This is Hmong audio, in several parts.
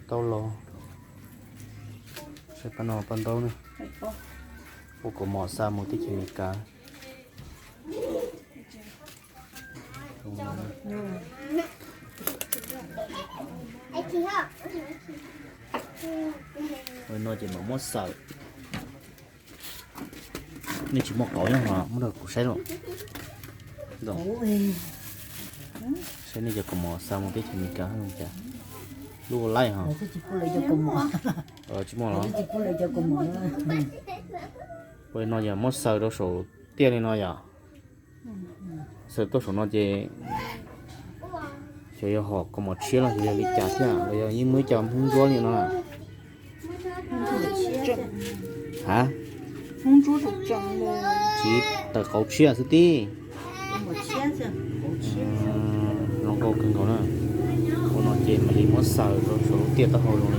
Tau los, saib pab no pab ntaub ne. Ua kaus mom xa mus teb chaws Amelikas. No ces mam muab xaws. Nej tsis muaj qauv nyob ho muab rau kuv saib los. Saib nej cov kaus mom xa mus teb chaws Amelikas cas. Lub ua laij ho. Tsis muaj los. Ua no yog muab xaws rau saum tiaj li no yom. Xaws tuaj saum no ces xyov yog hom kaus mom tshiab los xyov yog li cas thiab los yog yeej muaj ib co hmoob ntsuab li no. Ha, tsis tawm qauv tshiab xwb tib. Zoo nkauj kawg nkaus na. Ua no ces mam li muab xaws rau saum lub tiaj taub hau zoo li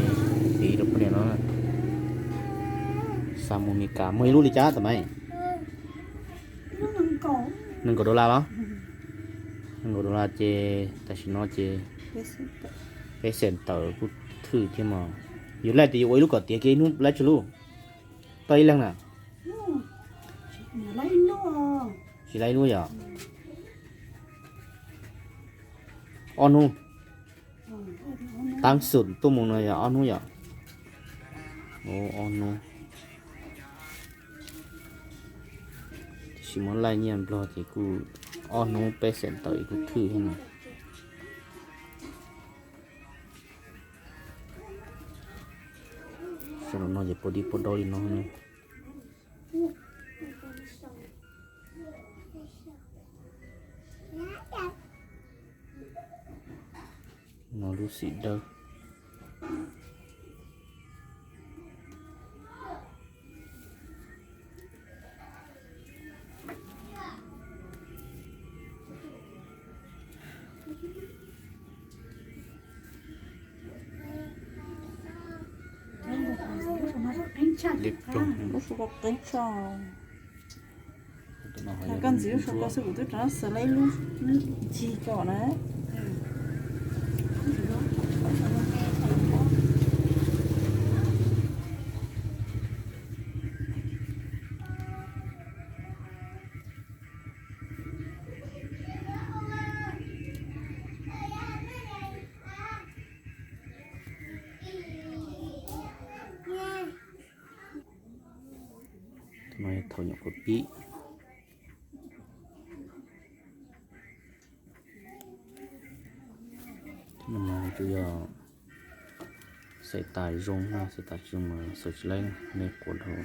piv rau poj niam no. Xa mus Amelikas muaj ib lub li cas tam maiv? Nees nkaum dollar los? Nees nkaum dollar ces tam sim no ces peb xees tawm kuj thwj thiab mog. Yus laij tias yuav ua ib lub kom tiav kiag ib hnub laib tsawg lub? Tau ib leeg na? Tsis laib ib lub yom? Ob hnub. Taab xum tuaj mus no yog ob hnub yom? Ob hnub. Tab sis muab laij nyiaj Nplog ces kuj ob hnub peb xees tawm kuj thwj thiab no. Saum no ces puas dib puas daub li no. No lub xim dawb. Lub suab koj qeeb tshaj. Koj ntxiv lub suab koj xwb kuv twb rov xaws lawm ib lub ncig ko na. Thaum no yog thaum nyuam qhuav pib. Thaum no tsuas yog xaim tas zoo, xaim tas tsis zoo mas xaws tsis laib, me quav dhau.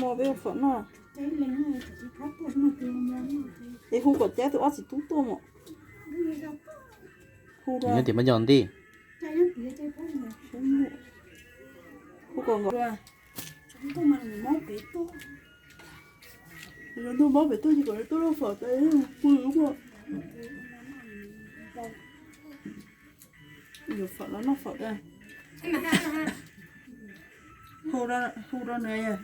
Muab peb ua fawm noj. Es hu kom cab tus ob txiv tub tuaj mas. Hu rau. Nyob tim Mab Nco ntij. Hu kom nkawd. Ntuj mob pem tuaj ces kom tuaj noj fawm tas pw. Yuav fawm los noj fawm. Hu rau nws.